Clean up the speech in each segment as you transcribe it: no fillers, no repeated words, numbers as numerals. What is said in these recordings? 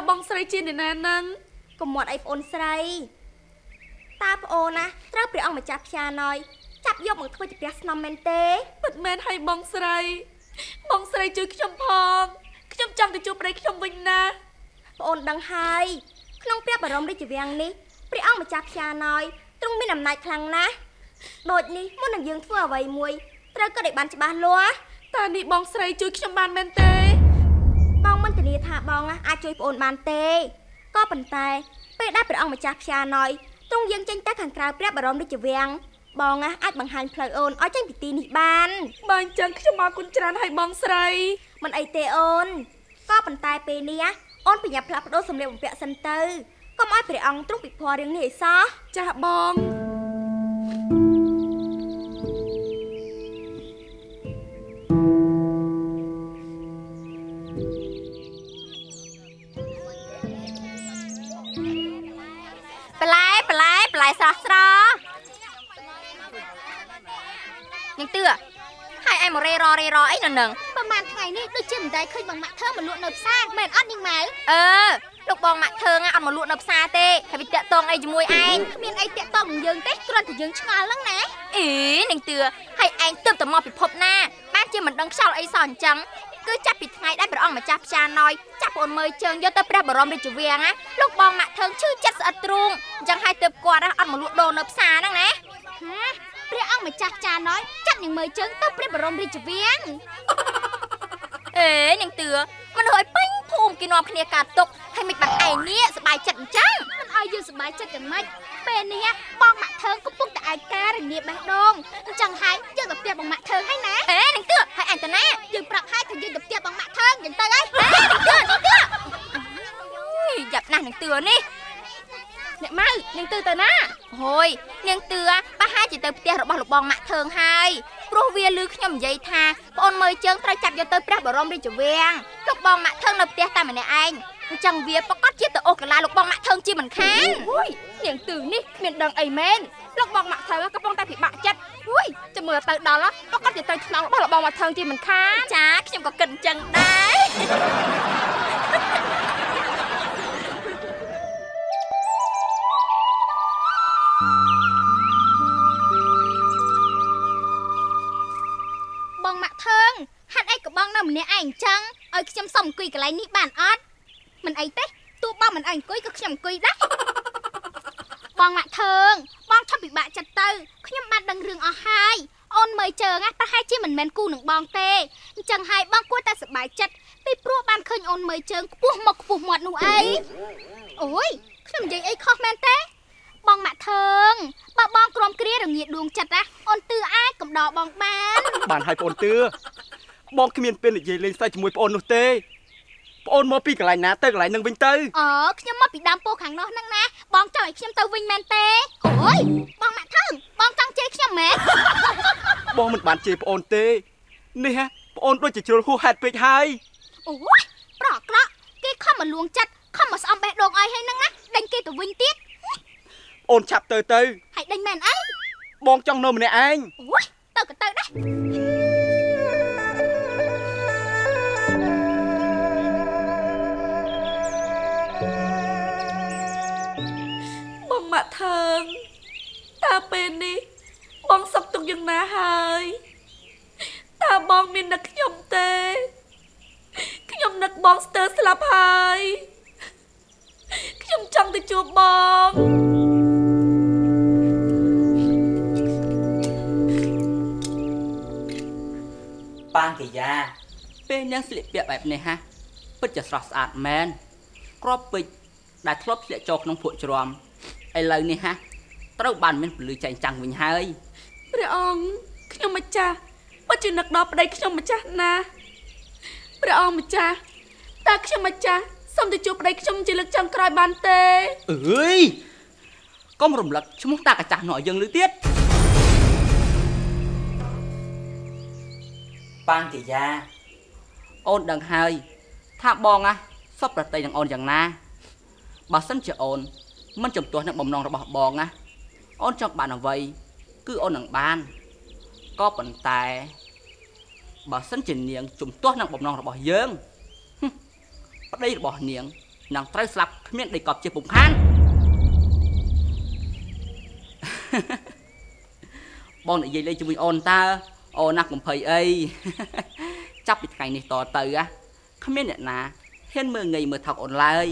បងស្រីជាអ្នកណានឹង កុំមាត់អីប្អូនស្រីតើប្អូនណាត្រូវព្រះអង្គម្ចាស់ផ្សាណយចាប់យកមកធ្វើជាព្រះស្នំមែនទេ ពិតមែនហើយបងស្រីបងស្រីជួយខ្ញុំផងខ្ញុំចង់ទៅជួបប្តីខ្ញុំវិញណា ប្អូនដឹងហើយក្នុងព្រះបរមរាជវាំងនេះព្រះអង្គម្ចាស់ផ្សាណយទ្រង់មានអំណាចខ្លាំងណាស់ដូចនេះមុននឹងយើងធ្វើអ្វីមួយត្រូវគិតឲ្យបានច្បាស់លាស់ តើនេះបងស្រីជួយខ្ញុំបានមែនទេ បងមិនធានាថាបងអាចជួយប្អូនបានទេក៏ប៉ុន្តែពេលដែលព្រះអង្គម្ចាស់ផ្សាណយទ្រង់យាងចេញទៅខាងក្រៅព្រះបរមរាជវាំងបងអាចបង្ហាញផ្លូវអូនឲ្យចេញពីទីនេះបាន បើអញ្ចឹងខ្ញុំអរគុណច្រើនហើយបងស្រី មិនអីទេអូនក៏ប៉ុន្តែពេលនេះអូនប្រញាប់ផ្លាស់ប្ដូរសម្លៀកបំពាក់សិនទៅកុំឲ្យព្រះអង្គទ្រង់ពិភ័ររឿងនេះឲ្យសោះ ចាស់បង បន្លែបន្លែបន្លែស្រស់ស្រស់នាងទឿហើយឯងមករេររេរអីនៅនឹង ប្រហែលថ្ងៃនេះដូចជាមិនដែលឃើញបងម៉ាក់ធើមកលក់នៅផ្សារមែនអត់នាងម៉ៅ អឺលោកបងម៉ាក់ធើងអត់មកលក់នៅផ្សារទេហើយវាតាក់តងអីជាមួយឯង គ្មានអីតាក់ទងនឹងយើងទេគ្រាន់តែយើងឆ្ងល់ហ្នឹងណា អីនាងទឿហើយឯងទើបតែមកពិភពណាបានជាមិនដឹងខ្យល់អីសោះអញ្ចឹងគឺចាប់ពីថ្ងៃដែលព្រះអង្គម្ចាស់ផ្សាណយចាប់ប្អូនមើលជើងយកទៅព្រះបរមរាជវាំងណាលោកបងម៉ាក់ធើងឈឺចិត្តស្អិតទ្រូងអញ្ចឹងហើយទើបគាត់អត់មកលក់ដូរនៅផ្សារហ្នឹងណា ហាព្រះអង្គម្ចាស់ផ្សាណយចាប់នាងមើលជើងទៅព្រះបរមរាជវាំង អេនាងទឿមនុស្សឲ្យពេញភូមិគេនាំគ្នាកាត់ទុកហើយមិនបានឯងនេះសប្បាយចិត្តអញ្ចឹង មិនឲ្យយើងសប្បាយចិត្តយ៉ាងម៉េចពេលនេះបងម៉ាក់ធើងកំពុងតែឯការរងាបេះដូងអញ្ចឹងហើយយើងទៅផ្ទះបងម៉ាក់ធើងហើយណា អេនាងទឿហើយអញទៅណា យើងប្រាប់ហើយថាយើងទៅផ្ទះបងម៉ាក់ធើងយើងទៅហើយ នាងទឿនាងទឿយ៉ាប់ណាស់នាងទឿនេះ អ្នកម៉ៅនាងទឿទៅណា ហូយនាងទឿប្រហែលជាទៅផ្ទះរបស់លោកបងម៉ាក់ធើងហើយព្រោះវាឮខ្ញុំនិយាយថាប្អូនមើលជើងត្រូវចាប់យកទៅព្រះបរមរាជវាំងលោកបងម៉ាក់ធើងនៅផ្ទះតែម្នាក់ឯងអញ្ចឹងវាប្រកាសជាទៅអូសកាឡាលោកបងម៉ាក់ធើងជាមិនខាន អូយនាងទឿនេះគ្មានដឹងអីមែនលោកបងម៉ាក់ធើងកំពុងតែពិបាកចិត្តអូយចាំមើលទៅដល់ប្រកាសជាទៅខ្នងរបស់លោកបងម៉ាក់ធើងជាមិនខាន ចាខ្ញុំក៏គិតអញ្ចឹងដែរ បងម៉ាក់ធើងហេតុអីក៏បងនៅម្នាក់ឯងអញ្ចឹងឲ្យខ្ញុំសុំអង្គុយកន្លែងនេះបានអត់មិនអីទេទោះបងមិនឲ្យអង្គុយក៏ខ្ញុំអង្គុយដែរបងម៉ាក់ធើងបងឈប់ពិបាកចិត្តទៅខ្ញុំបានដឹងរឿងអស់ហើយអូនមើលជើងប្រហែលជាមិនមែនគូនឹងបងទេអញ្ចឹងហើយបងគួរតែសប្បាយចិត្តពីព្រោះបានឃើញអូនមើលជើងខ្ពស់មកខ្ពស់មាត់នោះអីអូយខ្ញុំនិយាយអីខុសមែនទេបងម៉ាក់ធើងបើបងក្រុមគ្រារងាដួងចិត្តណាអូនទឿអាចកំដរបងបាន បានហើយប្អូនទឿបងគ្មានពេលនិយាយលេងសើចជាមួយប្អូននោះទេប្អូនមកពីកន្លែងណាទៅកន្លែងនឹងវិញទៅ អូខ្ញុំមកពីដើមពោខាងនោះហ្នឹងណាបងចង់ឲ្យខ្ញុំទៅវិញមែនទេអូយបងម៉ាក់ធើងបងចង់ជេរខ្ញុំមែន បងមិនបានជេរប្អូនទេនេះហ่ะប្អូនដូចជាជ្រុលហួសហេតុពេកហើយ អូយប្រអាក្រក់គេខំមកលួងចិត្តខំមកស្អំបេះដូងឲ្យហើយហ្នឹងណាដេញគេទៅវិញទៀត ប្អូនឆាប់ទៅទៅ ហើយដេញមែនអី បងចង់នៅម្នាក់ឯង អូយទៅក៏ទៅដែរ បងម៉ាក់ធើងតើពេលនេះបងសុខទុក្ខយ៉ាងណាហើយតើបងមាននឹកខ្ញុំទេខ្ញុំនឹកបងស្ទើរស្លាប់ហើយខ្ញុំចង់ទៅជួបបង ប៉ាងកាយាពេលនាងស្លៀកពាក់បែបនេះហាពិតជាស្រស់ស្អាតមែនក្របពេជ្រដែលធ្លាប់ធ្លាក់ចូលក្នុងភក់ជ្រាំឥឡូវនេះហាត្រូវបានមានពលឺចែងចាំងវិញហើយ ព្រះអង្គខ្ញុំម្ចាស់ពិតជានឹកដល់ប្តីខ្ញុំម្ចាស់ណាព្រះអង្គម្ចាស់តើខ្ញុំម្ចាស់សូមទៅជួបប្តីខ្ញុំជាលើកចុងក្រោយបានទេ អើយកុំរំលឹកឈ្មោះតាកាចាស់នោះឲ្យយើងឮទៀតប៉ាងកាយាអូនដឹងហើយថាបងណាសពប្រតិនឹងអូនយ៉ាងណាបើសិនជាអូនមិនជំទាស់នឹងបំណងរបស់បងណាអូនចង់បានអ្វីគឺអូននឹងបានក៏ប៉ុន្តែបើសិនជានាងជំទាស់នឹងបំណងរបស់យើងប្តីរបស់នាង នឹងត្រូវស្លាប់គ្មានដីកប់ជាពុំខាន បងនិយាយលេងជាមួយអូនតើអូនណាកំភៃអី ចាប់ពីថ្ងៃនេះតទៅគ្មានអ្នកណាហ៊ានមើលងាយមើលថោកអូនឡើយ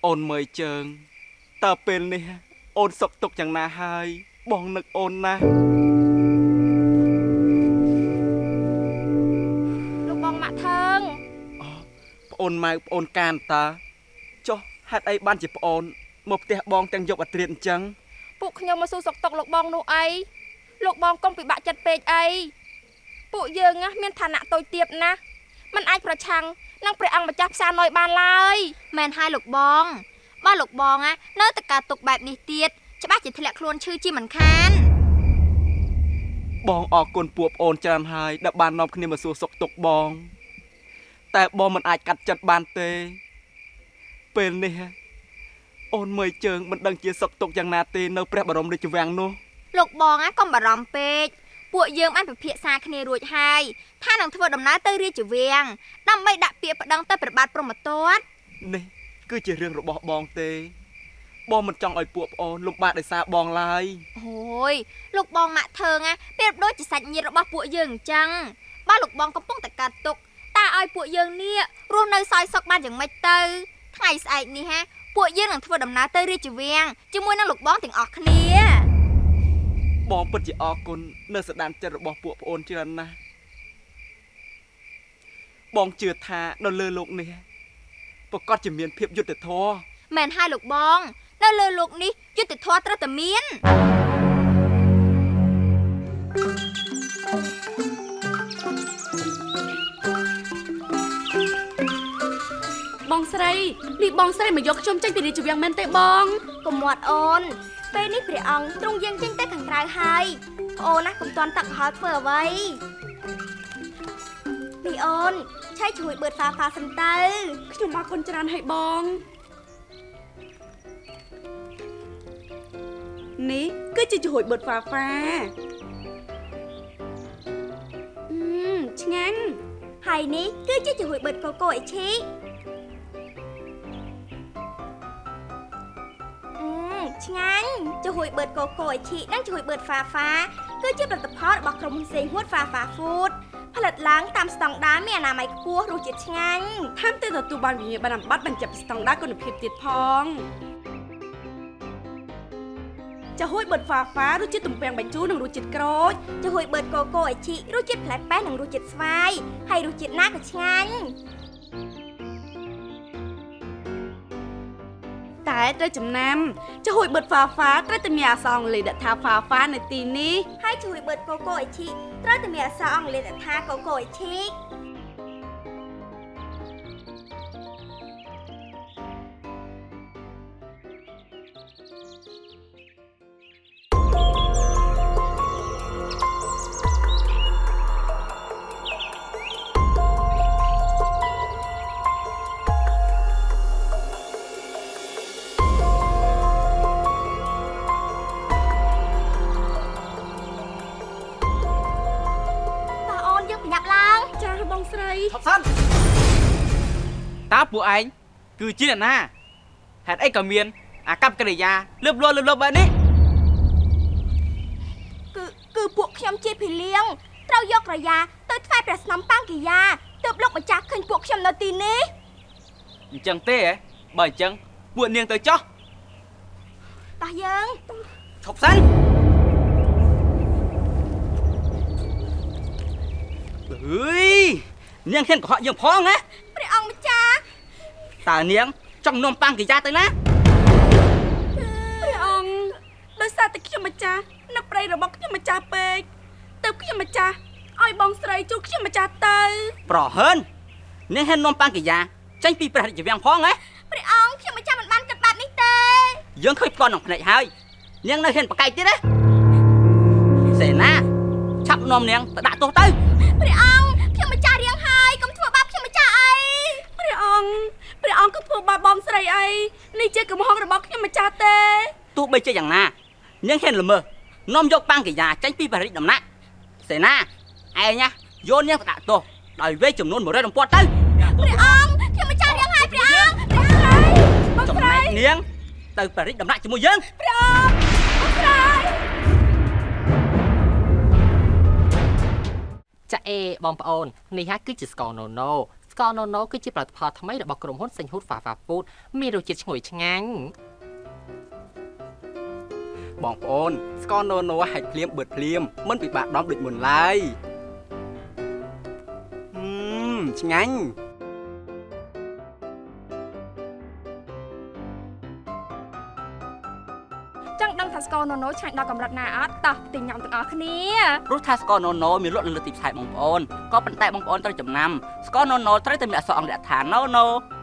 អូនមើយជើងតើពេលនេះអូនសុខទុក្ខយ៉ាងណាហើយបងនឹកអូនណាស់ លោកបងម៉ាក់ថើង ប្អូនម៉ៅប្អូនកានតាចុះហេតុអីបានជាប្អូនមកផ្ទះបងទាំងយកអត្រាអញ្ចឹង ពួកខ្ញុំមកសួរសុខទុក្ខលោកបងនោះអីលោកបងកុំពិបាកចិត្តពេកអីពួកយើងមានឋានៈតូចទាបណាស់មិនអាចប្រឆាំងនឹងព្រះអង្គម្ចាស់ផ្សារណយបានឡើយ មែនហើយលោកបងបើលោកបងនៅតែការទុកបែបនេះទៀតច្បាស់ជាធ្លាក់ខ្លួនឈឺជាមិនខាន បងអរគុណពួកប្អូនច្រើនហើយដែលបាននាំគ្នាមកសួរសុខទុក្ខបងតែបងមិនអាចកាត់ចិត្តបានទេពេលនេះអូនមើលជើងមិនដឹងជាសុខទុក្ខយ៉ាងណាទេនៅព្រះបរមរាជវាំងនោះ លោកបងកុំបារម្ភពេកពួកយើងបានពិភាក្សាគ្នារួចហើយថានឹងធ្វើដំណើរទៅរាជវាំងដើម្បីដាក់ពាក្យប្តឹងទៅព្រះបាទព្រហ្មទត្ត នេះគឺជារឿងរបស់បងទេបងមិនចង់ឲ្យពួកប្អូនលំបាកដោយសារបងឡើយ អូយលោកបងម៉ាក់ថើងប្រៀបដូចជាសាច់ញាតិរបស់ពួកយើងអញ្ចឹងបើលោកបងកំពុងតែកាត់ទុកតើឲ្យពួកយើងនេះរស់នៅសោយសុខបានយ៉ាងម៉េចទៅថ្ងៃស្អែកនេះហាពួកយើងនឹងធ្វើដំណើរទៅរាជវាំងជាមួយនឹងលោកបងទាំងអស់គ្នា បងពិតជាអរគុណនៅសន្តានចិត្តរបស់ពួកប្អូនច្រើនណាស់បងជឿថានៅលើលោកនេះប្រកាសជាមានភាពយុត្តិធម៌ មែនហើយលោកបងនៅលើលោកនេះយុត្តិធម៌ត្រូវតែមាន បងស្រីនេះបងស្រីមកយកខ្ញុំចេញពីរាជវាំងមែនទេបង កុំមាត់អូនពេលនេះព្រះអង្គទ្រង់យាងចេញទៅខាងក្រៅហើយអូនណាកុំទាន់តក់ក្រហល់ធ្វើអ្វីនេះអូនឆៃជួយបឺតហ្វាហ្វាសិនទៅ ខ្ញុំអរគុណច្រើនហើយបងនេះគឺជាជួយបឺតហ្វាហ្វាឆ្ងាញ់ ហើយនេះគឺជាជួយបឺតកូកូអ៊ីឈីឆ្ងាញ់ជួយបឺតកូកូអ៊ីឈីនិងជួយបឺតហ្វាហ្វាគឺជាផលិតផលរបស់ក្រុមហ៊ុនសេងហួតហ្វាហ្វាហ្វូតផលិតឡើងតាមស្តង់ដារមានអនាម័យខ្ពស់រសជាតិឆ្ងាញ់ ថែមទាំងទទួលបានវិញ្ញាបនបត្របញ្ជាក់ពីស្តង់ដារគុណភាពទៀតផងចាហួយបឺតហ្វាហ្វារសជាតិទំពាំងបាយជូរនិងរសជាតិក្រូច ចាហួយបឺតកូកូអ៊ីឈីរសជាតិផ្លែប៉េះនិងរសជាតិស្វាយហើយរសជាតិណាក៏ឆ្ងាញ់ តែត្រូវចំណាំចាហួយបឺតហ្វាហ្វាត្រូវតែមានអក្សរអង់គ្លេសដាក់ថាហ្វាហ្វានៅទីនេះ ហើយចាហួយបឺតកូកូអ៊ីឈីត្រូវតែមានអក្សរអង់គ្លេសដាក់ថាកូកូអ៊ីឈី ស្រី ឈប់សិនតើពួកឯងគឺជាអ្នកណាហេតុអីក៏មានអាកប្បកិរិយាលឹបលលឹបលបែបនេះ គឺពួកខ្ញុំជាភីលៀងត្រូវយកក្រយាទៅថ្វាយព្រះស្នំបាំងកិយាទើបលោកម្ចាស់ឃើញពួកខ្ញុំនៅទីនេះ អញ្ចឹងទេបើអញ្ចឹងពួកនាងទៅចោះ តោះយើង ឈប់សិនអើយនាងហ៊ានកុហកយើងផងណា ព្រះអង្គម្ចាស់ តើនាងចង់នាំបាំងកិយាទៅណា ព្រះអង្គដោយសារតែខ្ញុំម្ចាស់នឹកប្តីរបស់ខ្ញុំម្ចាស់ពេកទើ ទើបខ្ញុំម្ចាស់ឲ្យបងស្រីជួលខ្ញុំម្ចាស់ទៅ ប្រហើននាងហ៊ាននាំប៉ាងកិយាចេញពីព្រះរាជវាំងផងហ៎ ព្រះអង្គខ្ញុំម្ចាស់មិនបានគិតបែបនេះទេ យើងឃើញផ្ទាល់នឹងភ្នែកហើយនាងនៅហ៊ានប្រកែកទៀតទេសេនាឆាប់នាំនាងទៅដាក់ទោសទៅ ព្រះអង្គខ្ញុំម្ចាស់រៀងហើយកុំធ្វើបាបខ្ញុំម្ចាស់អី ព្រះអង្គព្រះអង្គក៏ធ្វើបាបបងស្រីអីនេះជាកំហុសរបស់ខ្ញុំម្ចាស់ទេ ទោះបីជាយ៉ាងណានាងហ៊ានល្មើសនាំយកប៉ាងកិយាចេញពីព្រះរាជដំណាក់សេនាឯងណាយកនាងទៅដាក់ទោសដោយវេចំនួន100រំពាត់ទៅ ព្រះអង្គខ្ញុំម្ចាស់រៀងហើយព្រះអង្គព្រះអង្គ ចំណែកនាងទៅព្រះរាជដំណាក់ជាមួយយើង ព្រះអង្គបងស្រី ចាអេបងប្អូននេះហើយគឺជាស្ករណូណូស្ករណូណូគឺជាផលិតផលថ្មីរបស់ក្រុមហ៊ុនសេញហ៊ូតហ្វាហ្វាហ្វូតមានរសជាតិឈ្ងុយឆ្ងាញ់ បងប្អូនស្ករណូណូហែកភ្លាមបឺតភ្លាមមិនពិបាកដំដូចមុនឡើយហឹមឆ្ងាញ់ ចង់ដឹងថាស្ករណូណូឆ្ងាញ់ដល់កម្រិតណាអត់តោះទិញញ៉ាំទាំងអស់គ្នា ព្រោះថាស្ករណូណូមានលក់នៅលើទីផ្សារបងប្អូនក៏ប៉ុន្តែបងប្អូនត្រូវចំណាំស្ករណូណូត្រូវតែមានអក្សរអង់គ្លេសថាណូណូ